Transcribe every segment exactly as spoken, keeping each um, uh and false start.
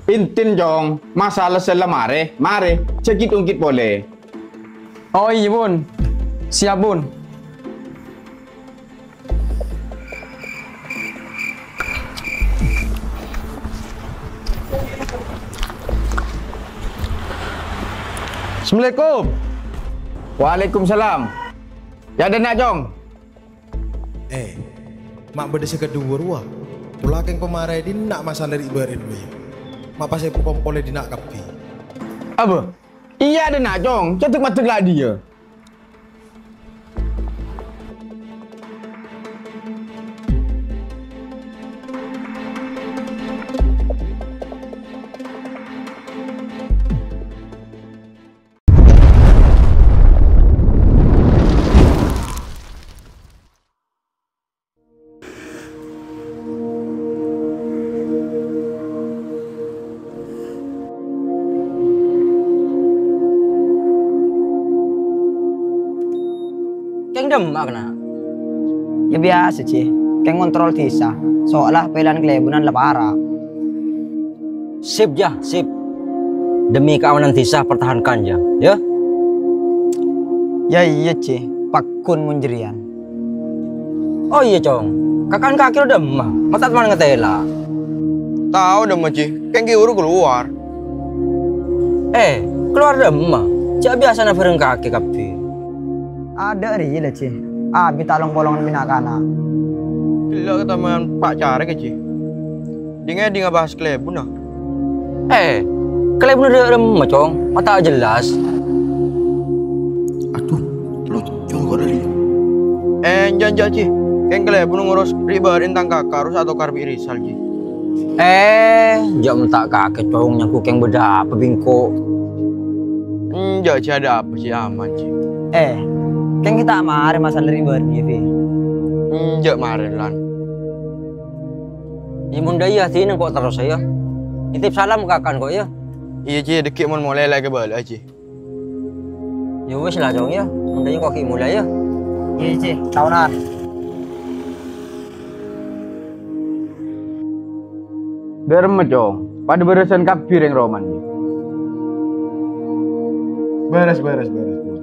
Ènten, Cong. Masalah sella marè, marè, jhâ' ghi'-ongghit polè. Oh, iyâ, Bun. Siap, Bun. Assalamualaikum. Waalaikumsalam. Yâ, dâ' enna', Cong. Eh, ma' bâdâ sè kaduwâ rowa. Pola kèng pamarè dinna' masalah ri' bâri' rowa, yâ. Ma' pas èpakompolè dinna' kabbhi. Apa? Iyâ, dâ' enna', Cong. Cè' duk-madduk la' dhiyâ. Kèng dâ' emma, kana'? Yâ biyasa, Ji. Kèng ngontrol dhisa. Soalla pèlana kalèbunan la para'. Sip, Jâ, sip. Demi keamanan dhisa, pertahankan, Jâ, yâ. Yâ iyâ, Ji. Paggun mon jârèya. Oh iyâ, Cong. Kaka'en kakè rowa dâ' emma. Mata teman ngatela. Tao dâ' emma, Ji. Kèng ghi' buru kalowar. Eh, kalowar dâ' emma. Jâ' biyasana bhâreng kakè kabbhi. Adâ' rèya la, Ji. Abit along-polongan bi' na'-kana'. Ghellâ' katamowan pa' carèk, Ji. Ding-ngèding abahas kalèbunna. Eh, kalèbunna dâ' remma, Cong. Ma' ta' jelas. Adhu, locong kok dhâri. Eh, enjâ', enjâ', Ji. Kèng kalèbunna ngoros ri'-bâri'na tang kaka, harus atokar bi' Rizal, Ji. Eh, jâ' mon ta' kakè, Cong, nyangko kèng bâdâ apa bi' engko'? Enjâ', Ji, adâ' apa, Ji, aman, Ji. Eh, kèng ghi' ta' marè masalah ri'-bâri' rèya, Fi. Enjâ' marè, Lan. Yâ, mon dâ' iyâ, dinna' engko' terros, yâ. Titip salam ka kaka'en, engko', yâ. Iyâ, Ji, dâgghi' mon molè la kabâlâ, Ji. Yâ wis la, Cong, yâ. Mon dâ' iyâ, engko' ghi' molè, yâ. Iyâ, Ji. Taonan. Dâ' remma, Cong. Padâ bârâsan kabbhi rèng romana. Bârâs, bârâs, bârâs, Bun.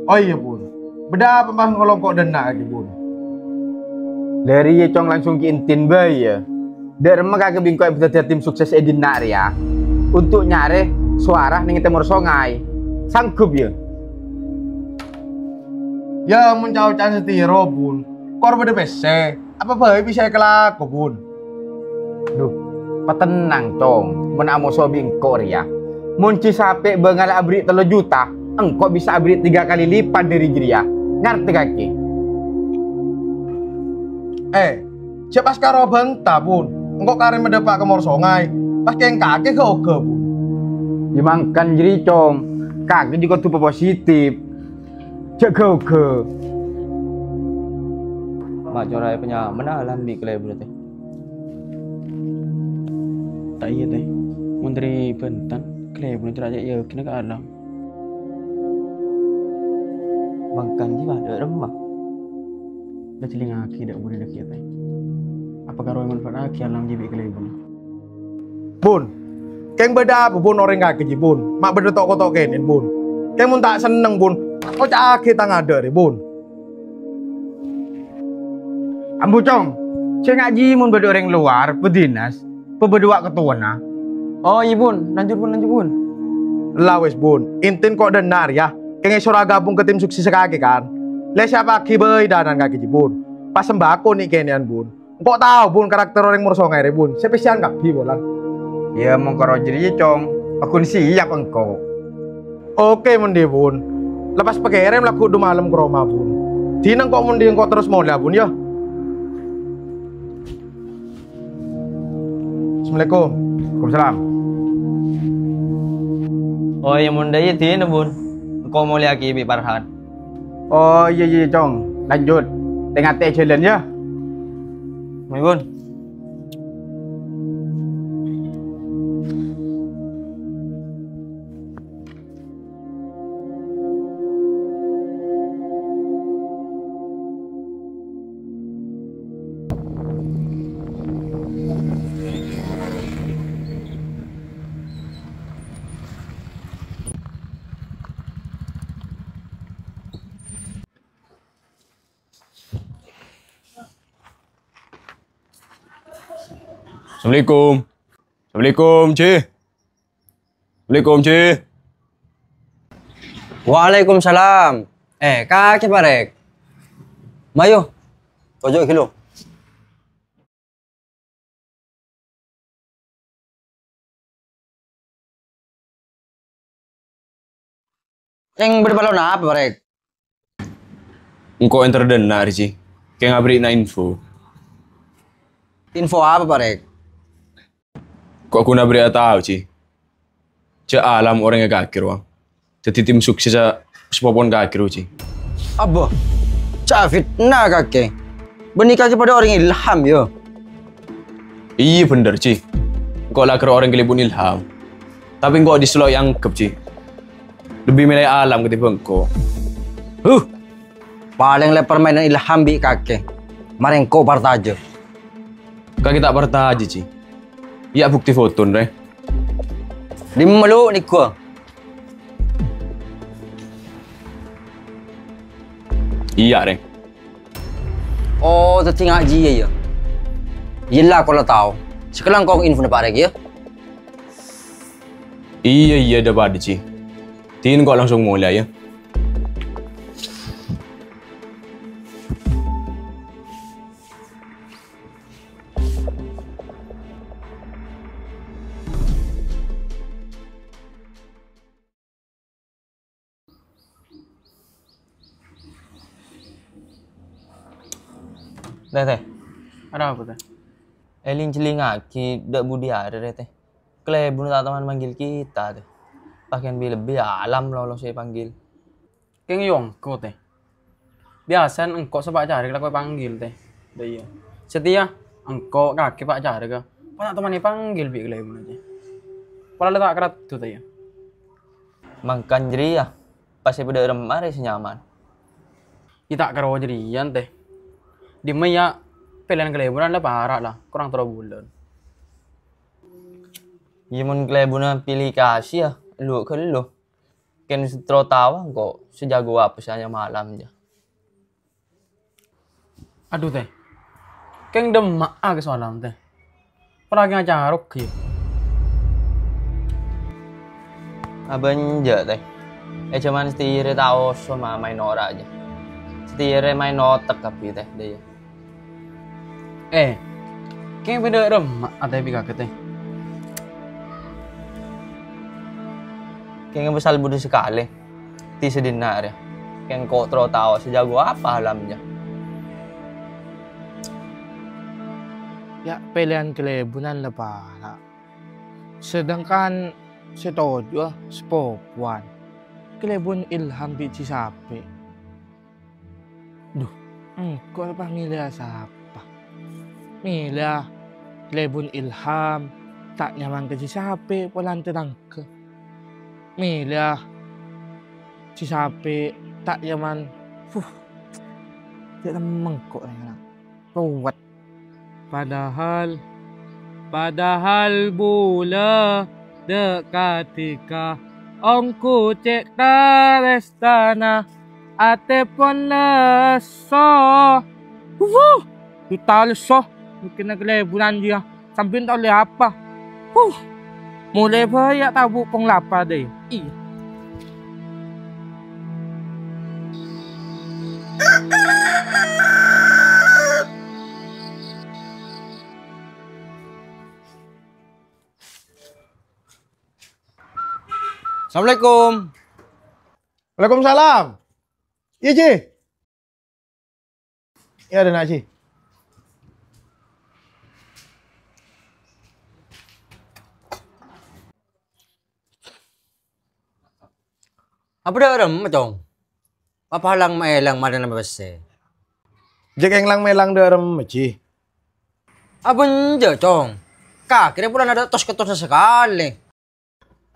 Oh iyâ, Bun. Bâdâ apa ma' ngolongko' dâ' enna' kakè, Bun? Dâri iyâ, Cong, langsung ghi' ènten bhâi, yâ. Dâ' remma kakè bi' engko' èpadâddhiyâ tim sukses è dinna' rèya untuk nyarè sowara neng è tèmor songay. Sanggup, yâ? Yâ, mon ca'-oca'na satèya rowa, Bun. Kor bâdâ pèssè. Apa bhâi bisa èkalako, Bun? Dhu, patennang, Cong. Mon amoso bi' engko' rèya. Mon Ji Sapè' bângalla aberri' tello juta, engko' bisa aberri' tiga kali lipat dâri jârèya. Ngartè kakè? Eh, jâ' pas karo bânta, Bun. Engko' karè madâpa' ka mor songay. Pas kèng kakè ghâ-oghâ, Bun. Yâ mangkana jârèya, Cong. Kakè jhuko kodhu papositif. Jâ' ghâ-oghâ. Ma' cora' èpanyamana Alan bi' kalèbunna, Tè. Ta' iyâ, Tè. Mon dâri bântan, kalèbunna cora' cè' yakinna ka Alan. Mangkana jiyâ dâ' remma. La jhâlingngaghi dâ' budina dâgghi', Tè. Apa karo èmanfaataghi Alan jiyâ bi' kalèbunna? Bun, kèng bâdâ apa, Bun, orèng kakè jiyâ, Bun? Ma' bâdâ to'-koto' kènè'en, Bun. Kèng mon ta' senneng, Bun, oca'aghi tang adâ' rè, Bun. Ambu, Cong, sènga' jiyâ mon bâdâ orèng lowar, padinas, pabâdâ wa' kattowana. Oh, iyâ, Bun. Lanjut, Bun, lanjut, Bun. La wis, Bun. Ènten ko' dâ' enna' rèya. Kèng èsoro aghâbung ka tim sukses kakè, kan? Lè, siapaghi bhâi dânan kakè jiyâ, Bun. Pas sembako nè' kènè'an, Bun. Engko' tao, Bun, karakter orèng mor songay rè, Bun. Spesial kabbhi, Bun. Yâ, mon karo jârèya, Cong. Paggun siap engko'. Oke, mon dhi, Bun. Lepas pakèrèm lagghu' dhu malem ka roma, Bun. Dinah engko' mon dhi engko' terros molè, Bun, yâ. Assalamualaikum. Waalaikumsalam. Oh, yâ, mon dhi dinah, Bun. Engko' molèyaghi bi' Farhan. Oh, iyâ, iyâ, Cong. Lanjut. Tè-ngatè jhâlân, yâ. Mai, Bun. Assalamualaikum. Assalamualaikum, Ji. Assalamualaikum, Ji. Waalaikumsalam. Eh, kakè, Parèk. Mayu. Toju' ghâllu. Neng bâdâ parlo napa, Parèk? Engko' entar dâ' enna' rè, Ji. Kèng aberri'na info. Info apa, Parèk? Ko' ghun aberri'a tao, Ji. Jhâ' Alam orèngnga kakè rowa. Dhâddhi tim suksessa sapopona kakè rowa, Ji. Abbo, jhâ' fitna kakè. Bânnè kakè padâ orèng Ilham, yâ? Iyâ, bhender, Ji. Engko' la ghâr orèng kalèbun Ilham. Tapè engko' dissa' lo' èangghep, Ji. Lebbi mèlè Alam katèmbhâng engko'. Huh! Palèng la parmaènan Ilham bi' kakè. Marè engko' partajâ. Kakè ta' partajâ, Ji. Iyâ, bukti fotona, rè. Dimma lo' nèko? Iyâ, rè. Oh, dhâddhi nga' jiyâ, yâ? Iyâ la, ko' la tao. Sakalangkong infona Parèk, yâ? Iyâ, iyâ, dâ' padâ, Ji. Dhin ko' langsung molè, yâ. Tè, Tè. Arapa, Tè? Èling-cellingngaghi dâ' budi arè, Tè. Kalèbunna ta' toman manggil kita, Tè. Pakèyan bi-, lebbi Alam lolo sè èpanggil. Kèng yâ engko', Tè. Biyasana engko' sè Pa' Carèk la ko' èpanggil, Tè. Dâ' iyâ. Satèya engko' kakè Pa' Carèk, Ka'. Pas ta' toman èpanggil bi' kalèbunna, Tè. Pola la ta' karaddhu, Tè, yâ. Mangkana jârèya, pas è bâdâ remma rè sè nyaman. Iyâ ta' karo jârèya, Tè. Dimma yâ pèlèyan kalèbunna la para' la, korang tello bulân. Iyâ mon kalèbunna pilih kasih yâ, lu-ghâllu. Kèng sè terro tao engko' sè jago apa sè anyama Alam, jâ. Adhu, Tè. Kèng dimma'a ka Alam, Tè. Parlo kèng acarok, yâ. Abâ' enjâ', Tè. È jhâman satèya rè tao oso ma-, maèn nora', jâ. Satèya rè maèn otek kabbhi, Tè, dâ' iyâ. Eh, kèng bâdâ remma atè bi' kakè, Tè. Kèng pasal budi sakalè. Ti sè dinna' rè. Kèng ko' terro tao sè jago apa Alam, jâ. Yâ, pèlèyan kalèbunna la para'. Sedangkan sè tojuwâ sapopowan. Kalèbun Ilham bi' Ji Sapè'. Dhu, engko' la pas mèlèya sapa? Mèlèya kalèbun Ilham, ta' nyaman ka Ji Sapè' polana tatangghâ. Mèlèya Ji Sapè', ta' nyaman. Huh, ta' nyaman engko' rè, ana'. Ruwet. Padahal, padahal bulâ dâ' katèka ongghu cè' tarèstana atè pon lesso. Wuh, duta lesso, mungkin kalèbunna jiyâ, sampèyan ta' ollè apa. Huh, molè bhâi yâ tabu' pong lapar dâ' iyâ. Assalamualaikum. Waalaikumsalam. Iyâ, Ji. Iyâ, dâ' enna', Ji. Apa dâ' remma, Cong? Apa lang-mèlang marèna pèssè? Jhâ' kèng lang-mèlang dâ' remma, Ji. Abâ' enjâ', Cong. Kakè rè polana adâ' tos-kettossa sakalè.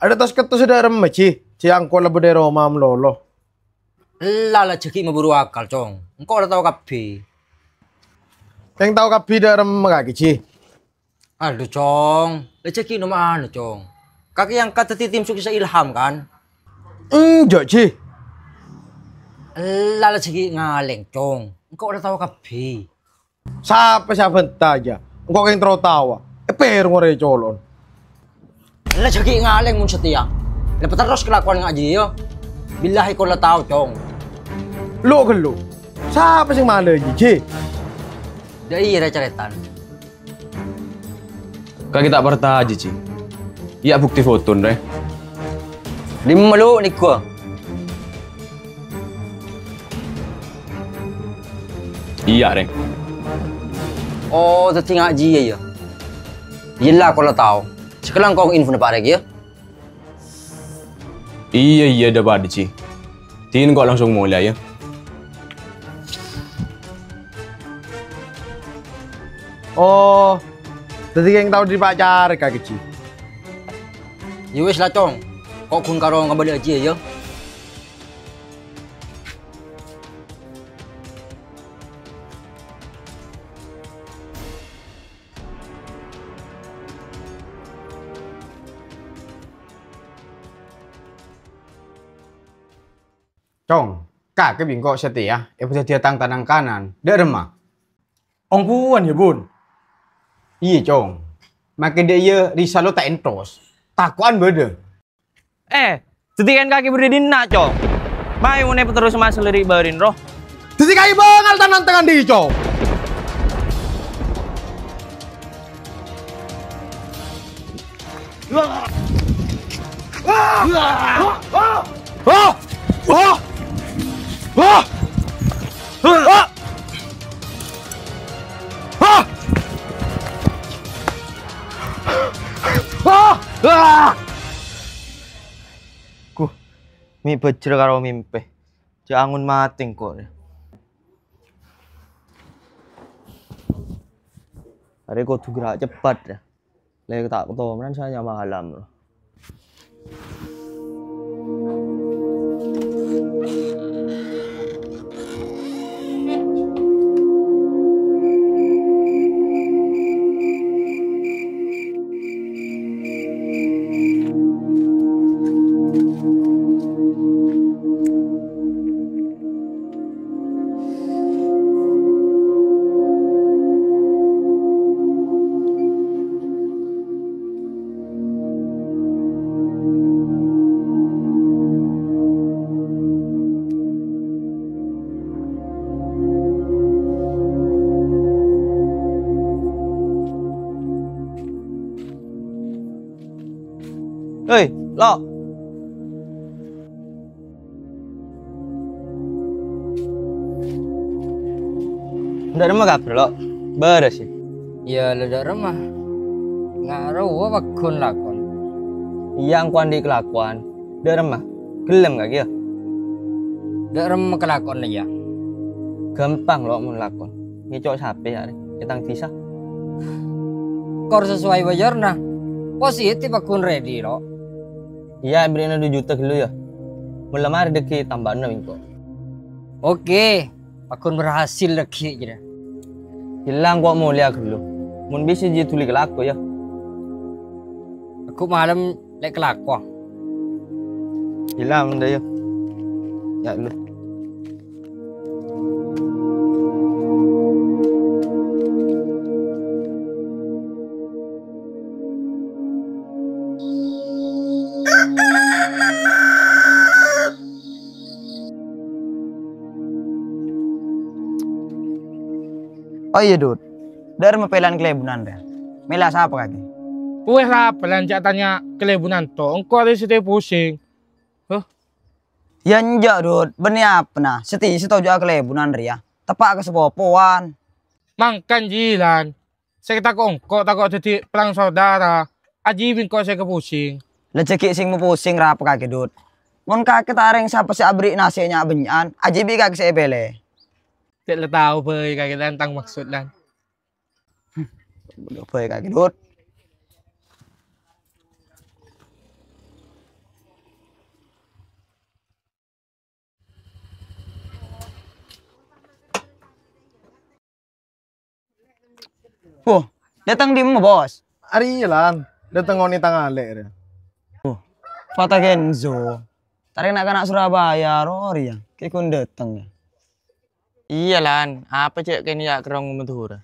Adâ' tos-kettossa dâ' remma, Ji. Jhâ' engko' la bâdâ è roma malolo. Ella, la jhâ' ghi' maburu akal, Cong. Engko' la tao kabbhi. Kèng tao kabbhi dâ' remma kakè, Ji. Adhu, Cong. La jhâ' ghi' noma'ana, Cong. Kakè èangkat dhâddhi tim suksessa Ilham, kan? Enjâ', Ji. Ella, la jhâ' ghi' ngalèng, Cong. Engko' la tao kabbhi. Sapa sè abhânta, jâ? Engko' kèng terro tao. Pèr ngorè colo'na. La jhâ' ghi' ngalèng mon satèya. La paterros kalakowan nga' jiyâ. Billahi kolla tao, Cong. Lo' ghellu. Sapa sè malè jiyâ, Ji? Dâ' iyâ rè-carètan. Kakè ta' partajâ, Ji. Iyâ bukti fotona, rè. Dimma lo' nèko? Iyâ, rè. Oh, dhâddhi nga' jiyâ, yâ? Iyâ la, kolla tao. Sakalangkong infona pa' rè, yâ? Iyâ, iyâ, dâ' padâ, Ji. Dhin ko' langsung molè, yâ. Oh, dhâddhi kèng tao dâri pacarra kakè, Ji? Yâ wis la, Cong. Ko' ghun karo ngabâlâ jiyâ, yâ. Cong, kakè bi' engko' satèya èpadhâddhiyâ tang tanang kanan. Dâ' remma? Ongghuwân, yâ, Bun? Iyâ, Cong. Makè dâ' iyâ Rizal lo' ta' entos. Tako'an bâdâ. Eh, dhâddhi kèng kakè bâdâ è dinna', Cong? Mayu mon èpaterros masalah ri' bârin, ro. Dhâddhi kakè bângal tanang tang andi', Cong? Ghu, mè' bhâjjhrâ karo mimpè. Jhâ' angon matè engko' rè. Arè kodhu gera' ceppet, rè. Lè ta' katomanan sè nyama alam, rè. Hei, lo'. Dâ' remma kabhâr, lo'? Bârâs, yâ? Iyâ, la dâ' remma. Nga' rowa pagghun lakon. Iyâ, engko' andi' kalakowan. Dâ' remma? Ghellem kakè, yâ? Dâ' remma kalakowanna, yâ? Ghâmpang, lo', mon lakon. Ngèco' sapè arè è tang dhisa. Kor sesuai bâjârna. Positif pagghun ready, lo'. Iyâ, bherri'na du juta ghâllu, yâ. Mon la marè dâggi' tambâna bi' engko'. Oke, pagghun berhasil dâggi' jârèya. Ghellâ' engko' molèya ghâllu. Mon bisa jiyâ dhuli kalako, yâ. Engko' malem lè' kalako. Ghellâ' mon dâ' iyâ. Yâ, lu. Oh iyâ, Dut. Dâ' remma pèlana kalèbunan rèya? Mèla sapa kakè? Uwis, la pèlana jhâ' tanya kalèbunan to. Engko' arè satèya posèng. Huh? Yâ enjâ', Dut. Bânnè apana? Satèya sè toju'a kalèbunan rèya. Teppa' ka sapopowan. Mangkana jiyâ, Lan. Sè tako' engko', tako' dâddhi perang saudara. Ajiyâ bi' engko' sè èkaposèng. La jhâ' ghi' sè maposèng rapa kakè, Dut. Mon kakè ta' arèng sapa sè aberri' nasè' nya'-bânnya'an, ajiyâ bi' kakè sè èpèlè. Cè' la tao bhâi kakè tentang maksod, Lan. Bhâi kakè, Dut. Wah, dâteng dimma, Bos? Arèya, Lan. Dâteng onè tang alè' rèya. Wah, Fata Kenzo. Tarèng na'-kana' Surabaya, rowa rèya. Kè ghun dâteng, yâ? Iyâ, Lan. Apa cè' kènè' yâ kerrong Madhurâ?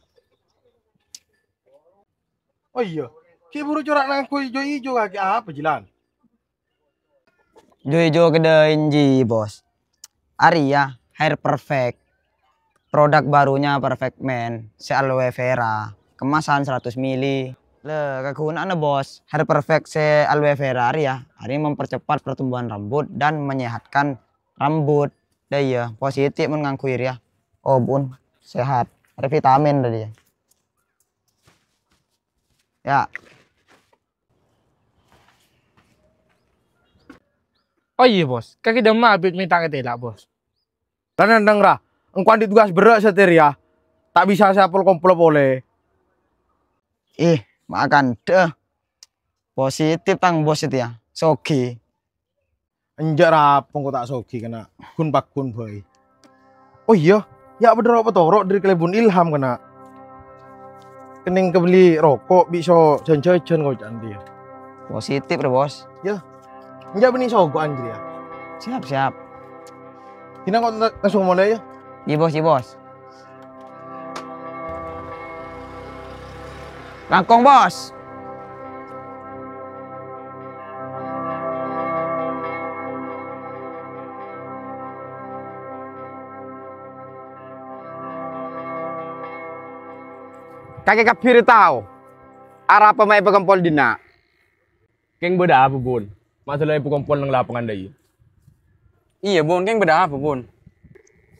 Oh iyâ, ghi' buru cora' ngangghuy jo-ijo kakè apa, Jilan? Jo-ijo kèdâ ènji, Bos. Arèya Hair Perfect. Produk barunya Perfect Men, sè aloe vera, kemasan seratus mili. Lè, kaghuna'anna, Bos, Hair Perfect sè aloe vera arèya, arèya mempercepat pertumbuhan rambut dan menyehatkan rambut. Dâ iyâ, positif mon ngangghuy rèya. Oh, bun, sehat. Arèya vitamin tadi ya. Ya. Oh iyâ, Bos. Kakè dâmma abit mènta katèla', Bos. La nenneng, ra. Engko' andi' tugas berrâ' satèya rèya. Ta' bisa sè apol-kompol polè. Ih, ma' kandhâ. Positif tang bos satèya. Soghi. Enjâ' rapo engko' ta' soghi, kana'. Ghun-pagghun bhâi. Oh iyâ, ya' bâdâ ro'-patoro' dâri Kalèbun Ilham, kana'. Kenning kabelli roko' bi' so jân-jâjân koca'an dhiyâ. Positif, rè, Bos. Yâ, enjâ' bânnè sogo'an jârèya. Siap, siap. Dina engko' ta-, langsung molè, yâ. Iyâ, Bos, iyâ, Bos. Langkong, Bos. Kakè kabbhi rè tao arapa ma' èpakompol dhinna'. Kèng bâdâ apa, Bun? Masalah èpakompol neng lapangan dâ' iyâ. Iyâ, Bun, kèng bâdâ apa, Bun?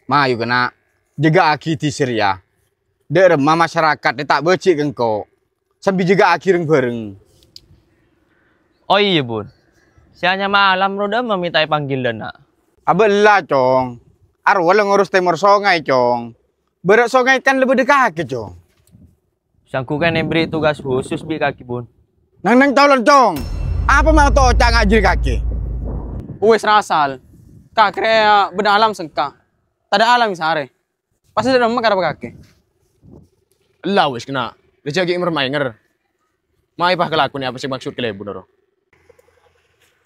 Mayu, kana'. Jâgâ'aghi dhisa rèya. Dâ' remma masyarakat ta' bâji' ka engko'. Sambi jâgâ'aghi rèng-bhâreng. Oh iyâ, Bun. Sè anyama Alam ro dâ' remma mènta èpanggil dâ' enna'. Abâ' ella, Cong. Arowa la ngurus tèmor songay, Cong. Bârâ' songay kan la bâdâ kakè, Cong. Sèngko' kan èberri' tugas khusus bi' kakè, Bun. Neng-neng tolong, Cong. Apa ma' oca' ngajhâri kakè? Uwis, ra asal. Kakè rè bâdâ Alam sengka. Tadâ' Alam sarè. Pas dâ' remma karapa kakè? Ella wis, kana'. Rèjhâ ghi' mer-maènger. Mayu pas kalakonè apa sè maksod Kalèbun, ro.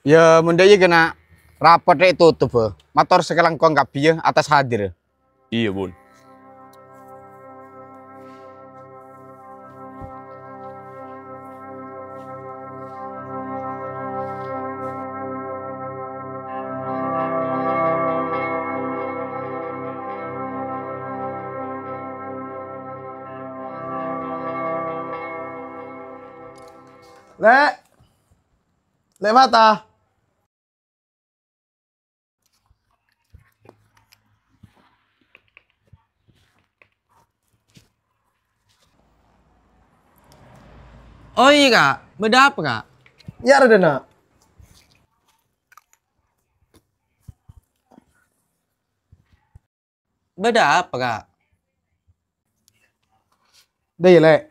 Yâ, mon dâ' iyâ, kana'. Rapot rè totobhâ. Mator sakalangkong kabbhi, yâ, atas hadir. Iyâ, Bun. Lè'. Lè' Fata. Oh iyâ, Ka'. Bâdâ apa, Ka'? Yâ, rè dâ' enna'. Bâdâ apa, Ka'? Dâ' iyâ, Lè'.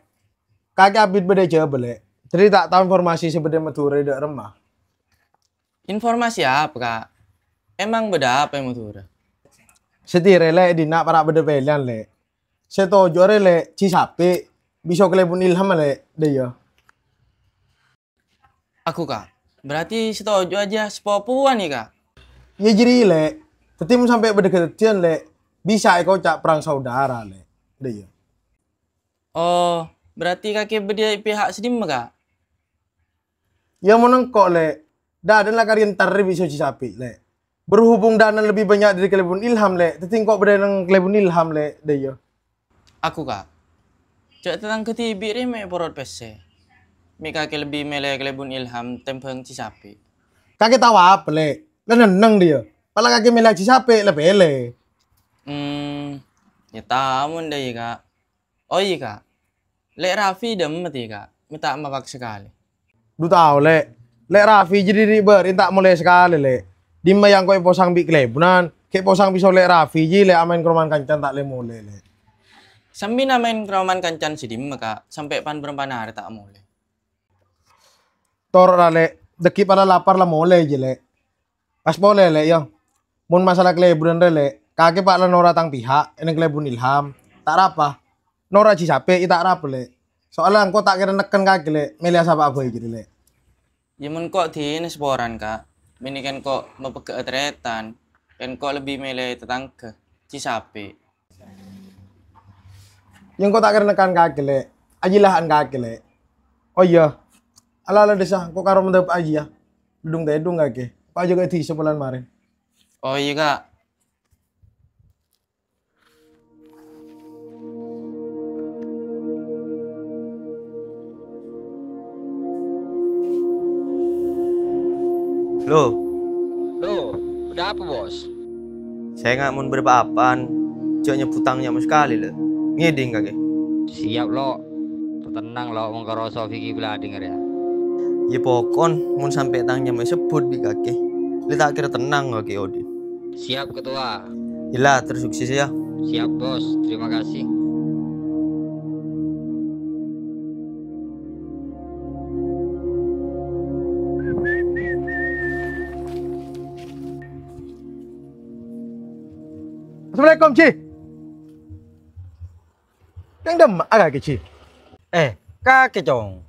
Kakè abit bâdâ è Jhâbâ, Lè'. Dhâddhi ta' tao informasi sè bâdâ è Madhurâ dâ' remma. Informasi apa, Ka'? Emang bâdâ apa è Madhurâ? Satèya rè, Lè', è dhinna' para' bâdâ pèlèyan, Lè'. Sè toju' arè, Lè', Cisapi', biso Kalèbun Ilham, Lè', dâ' iyâ. Aku, Ka'. Berarti sè toju' ajâ sapopowan, yâ, Ka'? Yâ, jârèya, Lè'. Dhâddhi, mon sampè' bâdâ kadhâddhiyân, Lè', bisa èkoca' perang saudara, Lè'. Dâ' iyâ. Oh, berarti kakè bâdâ è pihak sè dimma, Ka'? Yâ, mon engko', Lè'. Dâdâna la karè èntarrè bi' Soji Sapi', Lè'. Berhubung dâna lebbi bânnya' dâri Kalèbun Ilham, Lè'. Dhâddhi engko' bâdâ neng Kalèbun Ilham, Lè'. Dâ' iyâ. Aku, Ka'. Jâ' tatangghâ dhibi' rè mè' porot pèssè. Mè' kakè lebbi mèlè Kalèbun Ilham tèmbhâng Cisapi'. Kakè tao apa, Lè'? La nenneng dâ' iyâ. Pala kakè mèlè Cisapi', la pèlè. Hmm, yâ tao mon dâ' iyâ, Ka'. Oh iyâ, Ka'. Lè' Raffi dâ' emma tè, Ka'. Mè' ta' mapak sakalè. Du tao, Lè'. Lè' Raffi jârèya dâri bâri' ta' molè sakalè, Lè'. Dimma yâ engko' èposang bi' kalèbunan, ghi' posang biso Lè' Raffi jiyâ, Lè', amaèn ka romana kancana ta' lè-molè, Lè'. Sampèyan amaèn ka romana kancana sè dimma, Ka', sampè' pan-bârâmpan arè ta' molè. Toro' ra, Lè', dhâggi' pala lapar la molè jiyâ, Lè'. Pas polè, Lè', yâ. Mon masalah kalèbunan rè, Lè', kakè pa' la nora' tang pihak, èneng Kalèbun Ilham. Ta' rapa. Nora' Cisapi', yâ ta' rapa, Lè'. Soalnya engko' ta' kèra nekken kakè, Lè', mèlè sapa'a bhâi jârèya, Lè'. Yâ mon ko' dinah saporana, Ka'. Mènèka ko' mapegghâ'â tarètan, kan ko' lebbi mèlè tatangghâ, Cisapi'. Yâ engko' ta' kèra nekken kakè, Lè'. Ajilaha'an kakè, Lè'. Oh iyâ, ala-ala dhisa, engko' karo mandhâpa' jiyâ. Dhung-tèdhung kakè. Pas jâgâ dhisa polana marèn. Oh iyâ, Ka'. Lo. Lo, bâdâ apa, Bos? Sènga' mon bâdâ pa-apaan, jhâ' nyebbhut tang nyama sakalè, Lè'. Ngèdhing, kakè. Siap, Lo. Tatennang, Lo, mon karo Sofi ghi' bâlâ dengngèrrâ, yâ. Yâ, pokon, mon sampè' tang nyama èsebbhut bi' kakè, Lè' ta' kèra tennang kakè odi'. Siap, Ketua. Ella, terros sukses, yâ. Siap, Bos. Terima kasih. Assalamualaikum, Ji. Kèng dâ' emma'a kakè, Ji? Eh, kakè, Cong.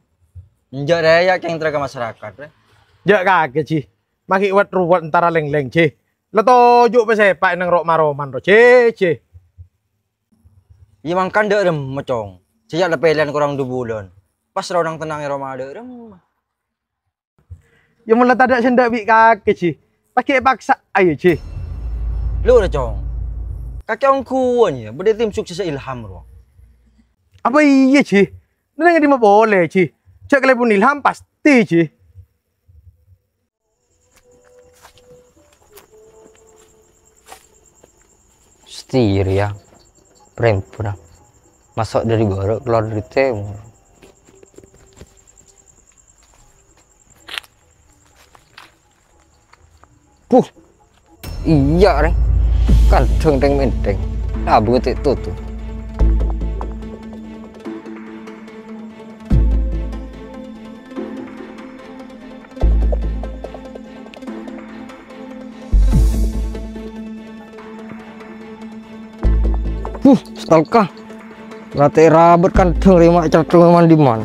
Enjâ' rèya kèng entar ka masyarakat, rè. Jhâ' kakè, Ji. Maghi' wet-ruwet entara lèng-lèng, Ji. La toju' pasèpa' è nang ro'-maroman, ro, Ji, Ji. Yâ, mangkana dâ' remma, Cong. Sèyya' la pèlèyan korang du bulân. Pas ro nang tennang è roma dâ' remma. Yâ, mon la tadâ' sè endâ' bi' kakè, Ji. Pas ghi' èpaksa'a, yâ, Ji. Lo, rè, Cong. Kakè ongghuwân, yâ, bâdâ tim suksessa Ilham, ro. Apa iyâ, Ji? Neng è dimma polè, Ji? Jhâ' kalèbun Ilham pastè, Ji. Stir ya, perempuan. Masuk dari barat, keluar dari timur. Puh, iya, Reng. Kan deng-deng-menteng. Labu ketik tutu. Huh, stalka. Rate rabat kan deng rima cacung man-diman.